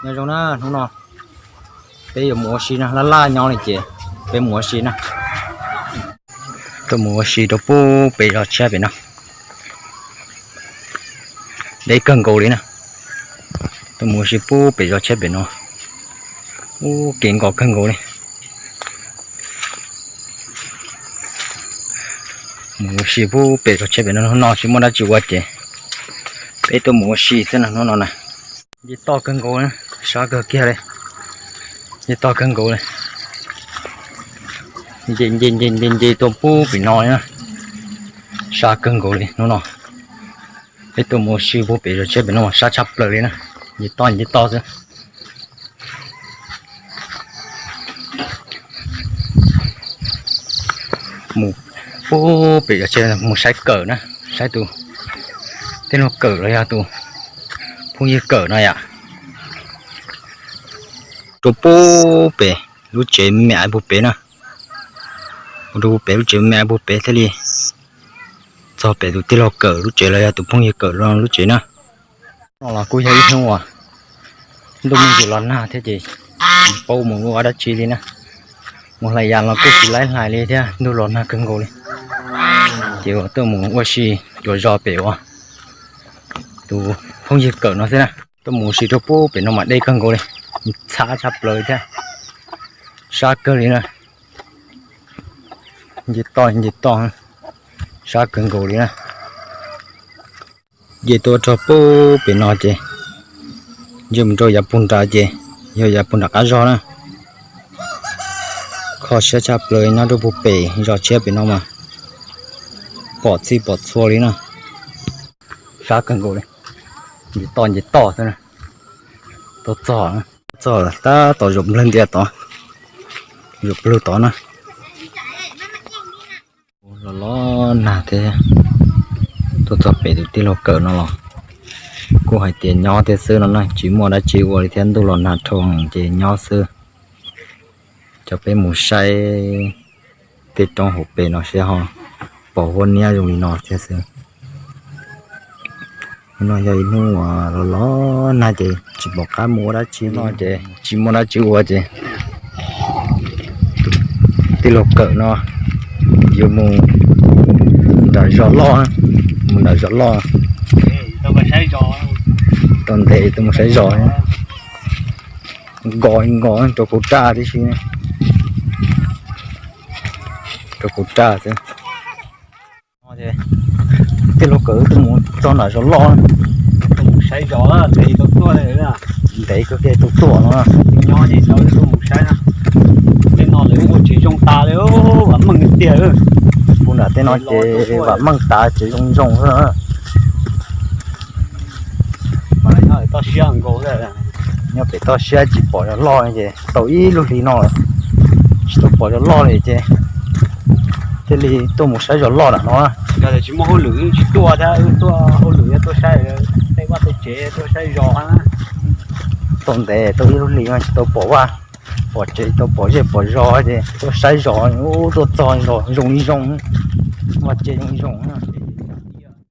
Nyob zoo na, hnub no peb yuav mus ua si na, laj laj nyob li ces peb mus ua si na. Tuaj mus ua si rau pub pem zos tshiab pem no. Deb kawg nkaus li na. Tuaj mus ua si pub pem zos tshiab pem no. Ub, kev nkos kawg nkaus li. Mus ua si pub pem zos tshiab pem no, hnub no tsis muaj dab tsi ua ces peb tuaj mus ua si xwb na hnub no na. Nce toj kawg nkaus, sab kawg kiag li. Nce toj kawg nkaus li. Nce nce nce nce nce tuaj pub pem no na. Sab kawg nkaus li hnub no. Peb tuaj mus ua si pub pem zos tshiab pem no mas sab tshaj plaws li na. Nce toj nce toj xwb. Mus pub pem zos tshiab mus saib kawm na, saib tus tij laug kawm los yog tus phooj ywg kawm no yom. Rau pub pem lub tsev me me ib puag pem na. Mus rau pub pem lub tsev me me ib puag pem thiaj li txog pem tus tij laug kawm lub tsev los yog tus phooj ywg kawm lub tsev na. No los kuj yog ib hnub uas ntuj me ntsis los nag thiab ces tsis paub mus ua dab tsi li na. Mus hlais yas los kuj tsis laib hlais li thiab, ntuj los nag kawg nkaus li. Ces uas tuaj mus ua si cuag zos pem uas tus phooj ywg kawm no xwb na. Tuaj mus ua si rau pub pem no mas deb kawg nkaus li, txhab tshaj plaws thiab, sab kawg li na. Nce toj nce toj, sab kawg nkaus li na. Nce tuaj rau pub pem no ces nce mus rau yav puag nrad ces yog yav puag nram qab zog na. Kho siab tshaj plaws nyob rau puag pem zos tshiab pem no mas pom txhij pom txhua li na. Sab kawg nkaus li, nce toj nce toj xwb na. Tuaj txog, txog tab tom zaum nplawg ntias tod, zaum plawg tod na. Los los nag thiab, tuaj txog pem tus tij laug kawm no los kuj hais tias nyob thiab xwb no na, tsis muaj dab tsi ua li thiab, ntuj los nag dhau ces nyob xwb. Coj peb mus saib tej roob hauv pes no seb ho pom huab niab zoo li no thiab xwb. Hnub no yog ib hnub uas los los nag ces tsis pom qab mus ua dab tsi no ces tsis muaj dab tsi ua ces tij laug kawm no yuav mus nram zos loj, mus nram zos loj, tau ntev tuaj mus saib zos, nkos nkos rau kuv raj tib si, rau kuv raj xwb. Tij laug kawm tuaj mus txog nram zos loj, tuaj mus saib zos, ntev tau tuaj, ntev kawg kiag tau tuaj no. Nyob ces tuaj mus saib na, tej no lawv ua tsev zoo tas li, vam meej tiag. Puag nram tej no ces vam meej tas, tsev zoo zoo xwb. Nyob pem toj siab tsis pom zos loj ces tau ib lub hlis no tsis tau pom zos loj li ces thiaj li tuaj mus saib zos loj nram no. Yog tias tsis muaj hauj lwm tsis tuaj thiab, tuaj hauj lwm yog tuaj saib tej vaj tej tsev, tuaj saib zos. Tau ntev tau ib lub hlis no tsis tau pom vaj pom tsev, tsis tau pom zej pom zos ces tuaj saib zos, tuaj txog zos zoo li zoo, vaj tsev zoo li zoo.